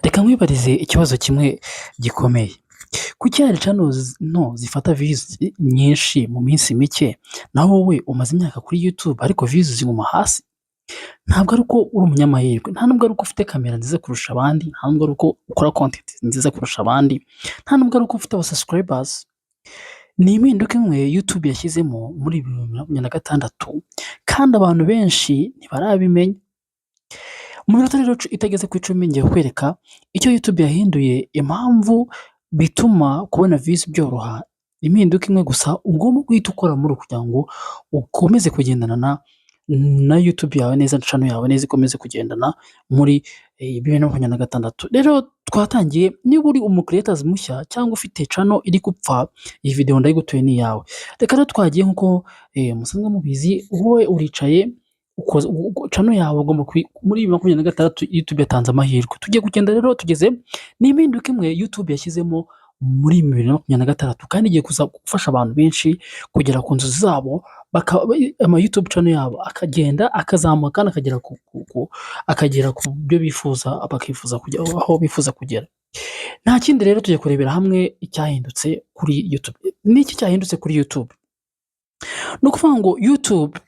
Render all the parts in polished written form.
Reka nkwibarize ikibazo kimwe gikomeye: kuki hari channels nto zifata views nyinshi mu minsi mike, naho wowe umaze imyaka kuri YouTube ariko views ziguma hasi? Ntabwo ari uko uri umunyamahirwe, nta nubwo ari uko ufite kamera nziza kurusha abandi, nta nubwo ari uko ukora content nziza kurusha abandi, nta nubwo ari uko ufite aba subscribers. Ni impinduka imwe YouTube yashyizemo muri 2026 kandi abantu benshi ntibarabimenya. Mu minota rero itageze ku 10 ngiye kukwereka icyo YouTube yahinduye, impamvu bituma kubona views byoroha, impinduka imwe gusa ugomba guhita ukora muri kugira ngo ukomeze kugendana na YouTube yawe neza, channel yawe neza ikomeze kugendana muri 2026. Rero twatangiye, niba uri umu creator mushya cyangwa ufite channel iri gupfa, iyi videwo ndayigutuye ni iyawe. Reka rero twagiye nk'uko musanzwe mubizi, wowe uricaye channel yawe ugomba muri 2026 YouTube yatanze amahirwe. Tugiye kugenda rero tugeze, ni impinduka imwe YouTube yashyizemo muri 2026 kandi igiye kuza gufasha abantu benshi kugera ku nzozi zabo, ama YouTube channel yabo akagenda akazamuka kandi akagera ku byo bifuza, bakifuza kugera aho bifuza kugera. Nta kindi rero, tugiye kurebera hamwe icyahindutse kuri YouTube. Ni iki cyahindutse kuri YouTube? Ni ukuvuga ngo YouTube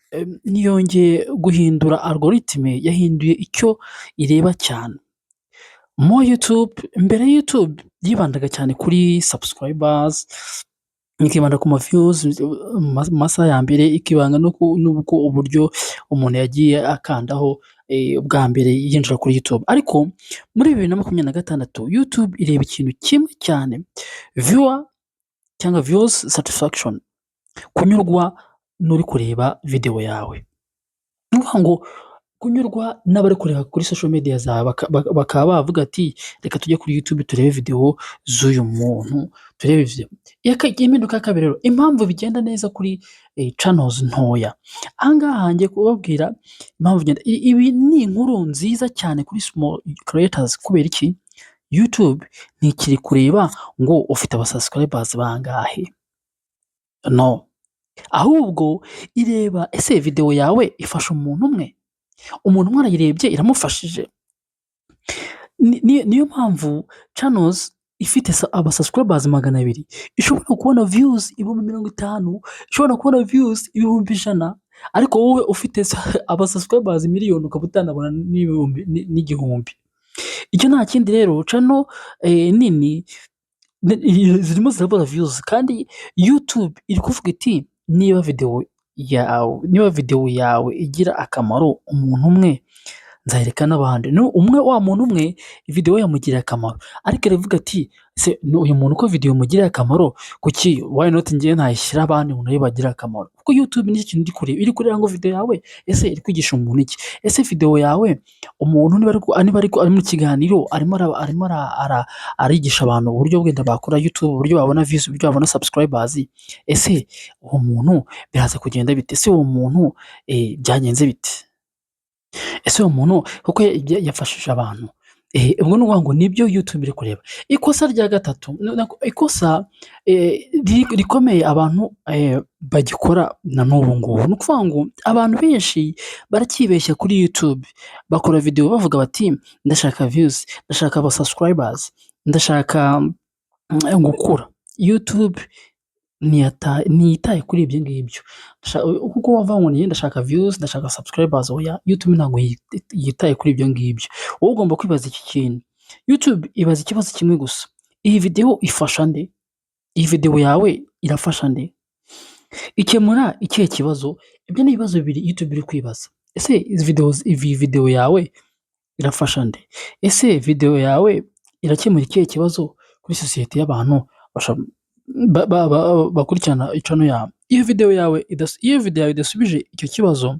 ntiyongeye guhindura algorithm, yahinduye icyo ireba cyane. Mo YouTube, mbere YouTube yibandaga cyane kuri subscribers, ikibanda ku ma views mu masaha ya mbere, ikibanda n'uko uburyo umuntu yagiye akandaho bwa mbere yinjira kuri YouTube. Ariko muri 2026 YouTube ireba ikintu kimwe cyane: viewer cyangwa viewers satisfaction, kunyurwa n'uri kureba videwo yawe. Ni ukuvuga ngo kunyurwa n'abari kureba kuri social media zawe, bakaba bavuga ati: "Reka tujye kuri YouTube turebe videwo z'uyu muntu, turebe videwo." Impinduka ya kabiri rero, impamvu bigenda neza kuri channels ntoya, aha ngaha ngiye kubabwira impamvu bigenda. Ibi ni inkuru nziza cyane kuri small creators. Kubera iki? YouTube ntikiri kureba ngo ufite aba subscribers bangahe, no, ahubwo ireba: ese videwo yawe ifasha umuntu umwe? Umuntu umwe arayirebye iramufashije? Niyo mpamvu channels ifite aba subscribers 200 ishobora kubona views 50,000, ishobora kubona views 100,000, ariko wowe ufite aba subscribers miliyoni ukaba utanabona n'igihumbi. Icyo nta kindi rero, channel nini zirimo zirabura views kandi YouTube iri kuvuga iti: "Niba videwo yawe igira akamaro umuntu umwe, nzayereka n'abandi." Umwe, wa muntu umwe videwo yamugiriye akamaro, ariko iravuga ati: "Se uyu muntu ko videwo imugiriye akamaro, kuki, why not ngewe ntayishyira abandi ngo nabo ibagirire akamaro?" Kuko YouTube nicyo kintu iri kureba, iri kureba ngo videwo yawe ese iri kwigisha umuntu iki? Ese videwo yawe umuntu niba ari mu kiganiro arimo arigisha abantu uburyo wenda bakora YouTube, uburyo babona views, uburyo babona subscribers, ese uwo muntu biraza kugenda bite? Ese uwo muntu byagenze bite? Ese uwo muntu kuko yafashije abantu? Ubwo ni ukuvuga ngo nibyo YouTube iri kureba. Ikosa rya gatatu, ikosa rikomeye abantu bagikora na n'ubu ngubu, ni ukuvuga ngo abantu benshi baracyibeshya kuri YouTube, bakora videwo bavuga bati: "Ndashaka views, ndashaka aba subscribers, ndashaka gukura." YouTube ntiyitaye kuri ibyo ngibyo, kuko wavuga ngo njye ndashaka views, ndashaka subscribers, oya, YouTube ntabwo yitaye kuri ibyo ngibyo. Wowe ugomba kwibaza iki kintu: YouTube ibaza ikibazo kimwe gusa: iyi videwo ifasha nde? Iyi videwo yawe irafasha nde? Ikemura ikihe kibazo? Ibyo ni ibibazo bibiri YouTube iri kwibaza. Ese iyi videwo yawe irafasha nde? Ese videwo yawe irakemura ikihe kibazo kuri sosiyete y'abantu bakurikirana channel yawe? Iyo videwo yawe idasubije icyo kibazo,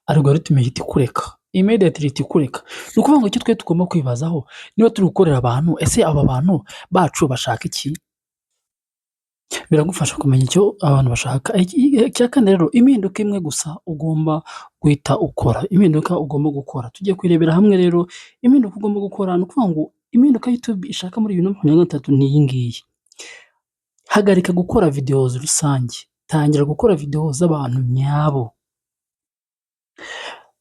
algorithm ihita ikureka, immediately ihita ikureka. Ni ukuvuga ngo icyo twe tugomba kwibazaho, niba turi gukorera abantu, ese aba bantu bacu bashaka iki? Biragufasha kumenya icyo abantu bashaka. Icya kane rero, impinduka imwe gusa ugomba guhita ukora, impinduka ugomba gukora, tugiye kuyirebera hamwe rero. Impinduka ugomba gukora, ni ukuvuga ngo impinduka YouTube ishaka muri 2023 ni iyi ngiyi: hagarika gukora videwo rusange, tangira gukora videwo z'abantu nyabo.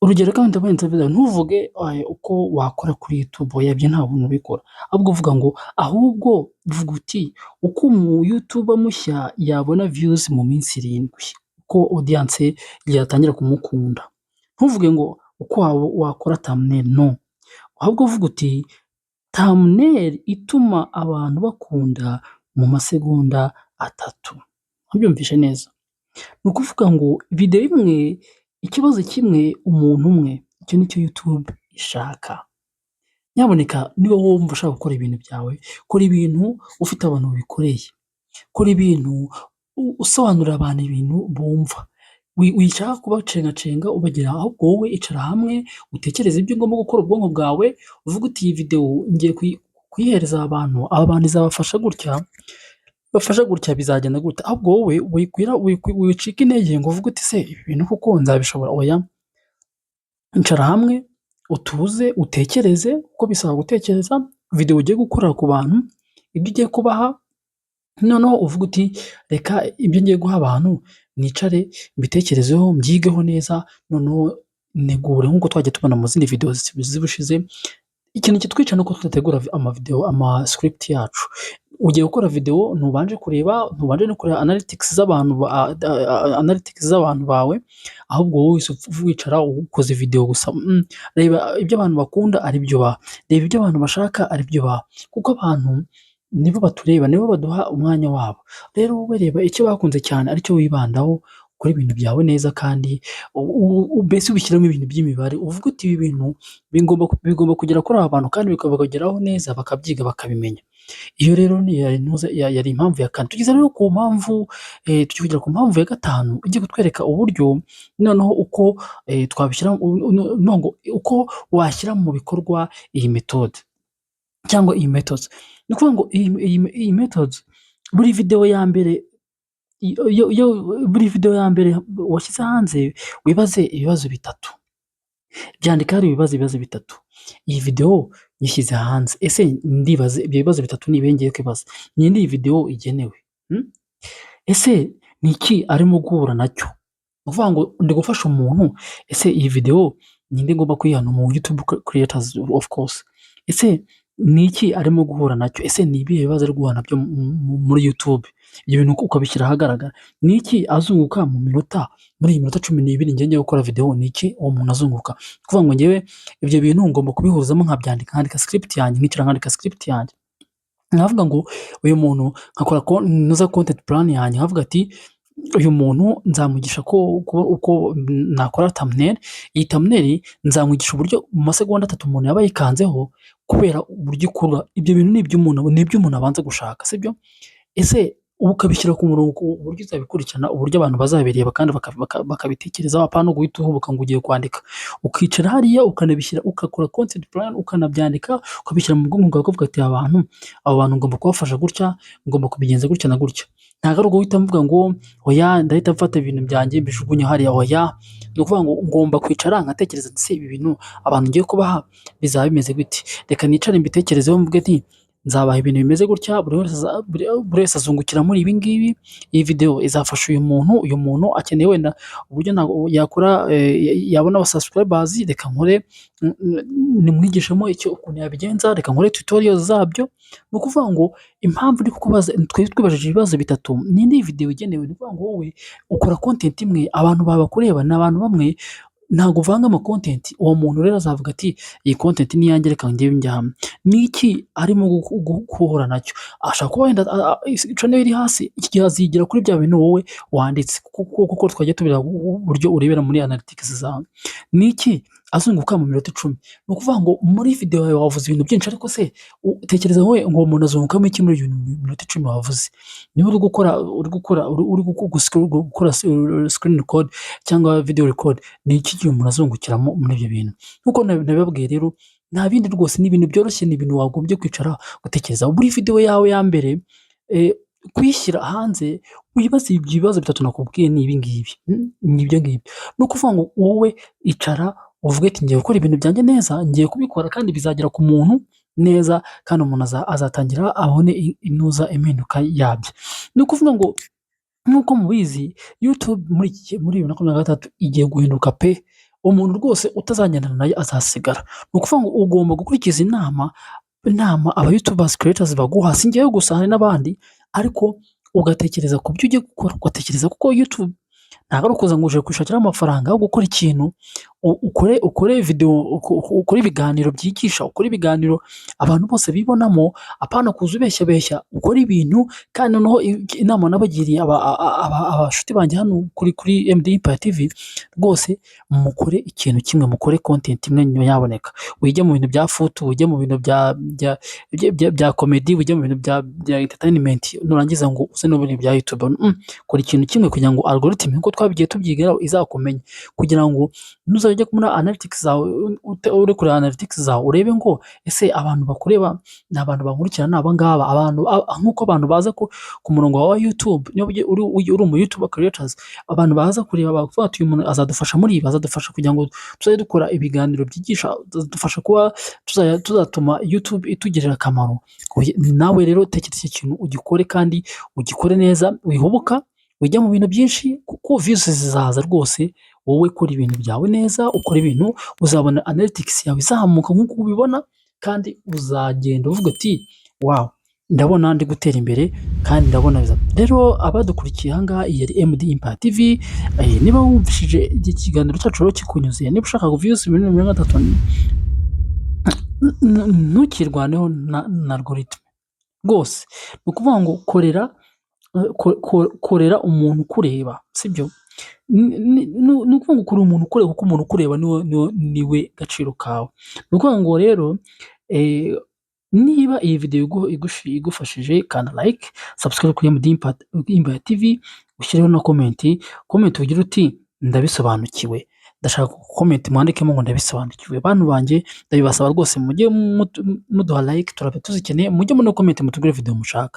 Urugero kandi, ntuvuge uko wakora kuri YouTube, oya, ibyo nta muntu ubikora, ahubwo uvuga ngo, ahubwo vuga uti: "Uko umu YouTuber mushya yabona views mu minsi 7, uko audience yatangira kumukunda." Ntuvuge ngo uko wakora thumbnail, no, ahubwo uvuga uti: "Thumbnail ituma abantu bakunda mu masegonda 3." Wabyumvishe neza? Ni ukuvuga ngo videwo imwe, ikibazo kimwe, umuntu umwe, icyo nicyo YouTube ishaka. Nyamuneka niba wowe wumva ushaka gukora ibintu byawe, kora ibintu ufite abantu ubikoreye, kora ibintu usobanurira abantu ibintu bumva, wishaka kubacengacenga ubagira, ahubwo wowe icara hamwe utekereze ibyo ugomba gukora, ubwonko bwawe uvuge uti: "Iyi videwo ngiye kuyihereza aba bantu, aba bantu izabafasha gutya, bafasha gutya, bizagenda gutya." Ahubwo wowe wicika intege ngo uvuge uti: "Se ibi bintu koko nzabishobora?" Oya, icara hamwe utuze, utekereze, kuko bisaba gutekereza videwo ugiye gukora ku bantu, ibyo ugiye kubaha, noneho uvuge uti: "Reka ibyo ngiye guha abantu nicare mbitekerezeho, mbyigeho neza, noneho ntegure." Nk'uko twagiye tubona mu zindi videwo z'ubushize, ikintu kitwica ni uko tudategura amavidewo, ama script yacu. Ugiye gukora videwo ntubanje kureba, ntubanje no kureba analytics z'abantu bawe, ahubwo wowe wicara ukoze videwo gusa. Reba ibyo abantu bakunda ari byo ubaha, reba ibyo abantu bashaka ari byo ubaha, kuko abantu nibo batureba, nibo baduha umwanya wabo. Rero wowe reba icyo bakunze cyane aricyo wibandaho, ukore ibintu byawe neza kandi mbese ubishyiremo ibintu by'imibare, uvuge uti: "Ibi bintu bigomba kugera kuri aba bantu kandi bikabageraho neza, bakabyiga, bakabimenya." Iyo rero yari impamvu ya kane. Tugeze rero ku mpamvu, tugiye kugera ku mpamvu ya gatanu igiye kutwereka uburyo noneho uko twabishyira, uko washyira mu bikorwa iyi method cyangwa iyi methods. Ni ukuvuga ngo iyi methods, buri videwo ya mbere washyize hanze, wibaze ibibazo bitatu. Byandika hariya, ibibazo bitatu. Iyi videwo nyishyize hanze, ese ndibaza ibyo bibazo bitatu ni ibihe ngiye kwibaza? Ni inde iyi videwo igenewe? Ese ni iki arimo guhura nacyo? Ni ukuvuga ngo ndi gufasha umuntu, ese iyi videwo ninde ngomba kuyiha? Ni umu YouTube creator, of course. Ese ni iki arimo guhura nacyo? Ese ni ibihe bibazo ari guhura nabyo muri YouTube? Ibyo bintu ukabishyira ahagaragara. Ni iki azunguka mu minota, muri iyi minota 12 ngiye gukora videwo, ni iki uwo muntu azunguka? Ni ukuvuga ngo njyewe ibyo bintu ngomba kubihuzamo nkabyandika, nkandika script yanjye, nkicara nkandika script yanjye. Nkavuga ngo uyu muntu, nkakora noza content plan yanjye, nkavuga ati: "Uyu muntu nzamwigisha uko nakora thumbnail, iyi thumbnail nzamwigisha uburyo mu masegonda 3 umuntu yaba ayikanzeho kubera uburyo ikurura." Ibyo bintu ni iby'umuntu abanza gushaka, sibyo? Ese ukabishyira ku murongo uburyo uzabikurikirana, uburyo abantu bazabireba kandi bakabitekerezaho, apana guhita uhubuka ngo ugiye kwandika. Ukicara hariya ukanabishyira, ugakora content plan, ukanabyandika, ukabishyira mu bwonko bwawe, ukavuga ati: "Aba bantu ngomba kubafasha gutya, ngomba kubigenza gutya na gutya." Ntabwo ari uguhita mvuga ngo: "Oya, ndahita mfata ibintu byanjye mbijugunye hariya." Oya, ni ukuvuga ngo ngomba kwicara nkatekereza nti: "Ese ibi bintu abantu ngiye kubaha bizaba bimeze gute? Reka nicare mbitekerezeho, mvuge nti nzabaha ibintu bimeze gutya, buri wese azungukira muri ibi ngibi, iyi videwo izafasha uyu muntu, uyu muntu akeneye wenda uburyo yakora, yabona aba subscribers, reka nkore nimwigishemo ukuntu yabigenza, reka nkore tutorial zabyo." Ni ukuvuga ngo impamvu ndi kukubaza, twari twibajije ibibazo bitatu: ninde iyi videwo igenewe? Ni ukuvuga ngo wowe ukora content imwe, abantu bawe bakureba ni abantu bamwe, ntabwo uvanga ama content, uwo muntu rero azavuga ati: "Iyi content ni iyanjye, reka njyewe njye hamwe." Ni iki arimo guhura nacyo? Ashobora kuba wenda channel iri hasi, iki gihe azigira kuri bya bintu wowe wanditse, kuko twagiye tubireba uburyo urebera muri analytics zawe. Ni iki azunguka mu minota 10? Ni ukuvuga ngo muri videwo yawe wavuze ibintu byinshi, ariko se tekereza wowe ngo uwo muntu azungukamo iki muri iyo minota 10 wavuze? Niba uri gukora screen record cyangwa video record, ni iki gihe umuntu azungukiramo muri ibyo bintu? Nk'uko nabibabwiye rero, nta bindi rwose, ni ibintu byoroshye, ni ibintu wagombye kwicara ugatekereza. Buri videwo yawe ya mbere kuyishyira hanze, wibaze ibyo bibazo bitatu nakubwiye, ni ibi ngibi, ni ibyo ngibyo. Ni ukuvuga ngo wowe icara uvuge ati: "Ngiye gukora ibintu byanjye neza, ngiye kubikora kandi bizagera ku muntu neza, kandi umuntu azatangira abone inuza impinduka yabyo." Ni ukuvuga ngo nk'uko mubizi, YouTube muri 2023 igiye guhinduka pe! Umuntu rwose utazagendana nayo azasigara. Ni ukuvuga ngo ugomba gukurikiza inama aba YouTubers creators baguha, si njyewe gusa, hari n'abandi, ariko ugatekereza ku byo ugiye gukora, ugatekereza kuko YouTube ntabwo ari ukuza ngo uje kwishakiraho amafaranga, ahubwo gukora ikintu ukore videwo, ukore ibiganiro byigisha, ukore ibiganiro abantu bose bibonamo, apana kuza ubeshyabeshya, ukore ibintu. Kandi noneho inama nabagiriye abashuti banjye hano kuri MD Empire TV, rwose mukore ikintu kimwe, mukore content imwe nyaboneka. Wijya mu bintu bya food, ujye mu bintu bya comedy, ujye mu bintu bya entertainment, nurangiza ngo uze no mu bintu bya YouTube. Kora ikintu kimwe kugira ngo algorithm, nk'uko twabigiye tubyigaho, izakumenye, kugira ngo nuzajya muri analytics zawe, uri kureba analytics zawe, urebe ngo ese abantu bakureba ni abantu bankurikirana ni aba ngaba, nk'uko abantu baza ku murongo wawe wa YouTube, niba uri umu YouTuber creators, abantu baza kureba bakavuga bati: "Uyu muntu azadufasha muri ibi, azadufasha kugira ngo tuzajye dukora ibiganiro byigisha, azadufasha kuba tuzatuma YouTube itugirira akamaro." Nawe rero tekereza icyo kintu ugikore kandi ugikore neza, wihubuka, wijya mu bintu byinshi kuko views zizaza rwose. Wowe kora ibintu byawe neza, ukora ibintu, uzabona analytics yawe izamuka nk'uko ubibona, kandi uzagenda uvuga uti: "Wow, ndabona ndi gutera imbere kandi ndabona." Rero abadukurikiye aha ngaha, iyi yari MD Empire TV. Niba wumvishije iki kiganiro cyacu rero kikunyuze, niba ushaka views miliyoni 30, ntukirwaneho na algorithm rwose. Ni ukuvuga ngo korera umuntu ukureba, sibyo? Ni ukuvuga ngo korera umuntu ukureba, kuko umuntu ukureba niwe gaciro kawe. Ni ukuvuga ngo rero niba iyi videwo igufashije, kanda like, subscribe kuri MD Empire TV, ushyireho na comment, comment ugira uti: "Ndabisobanukiwe." Ndashaka comment mwandikemo ngo "Ndabisobanukiwe." Bantu banjye, ndabibasaba rwose, mujye muduha like, turaba tuzikeneye, mujye muri comment mutubwire videwo mushaka.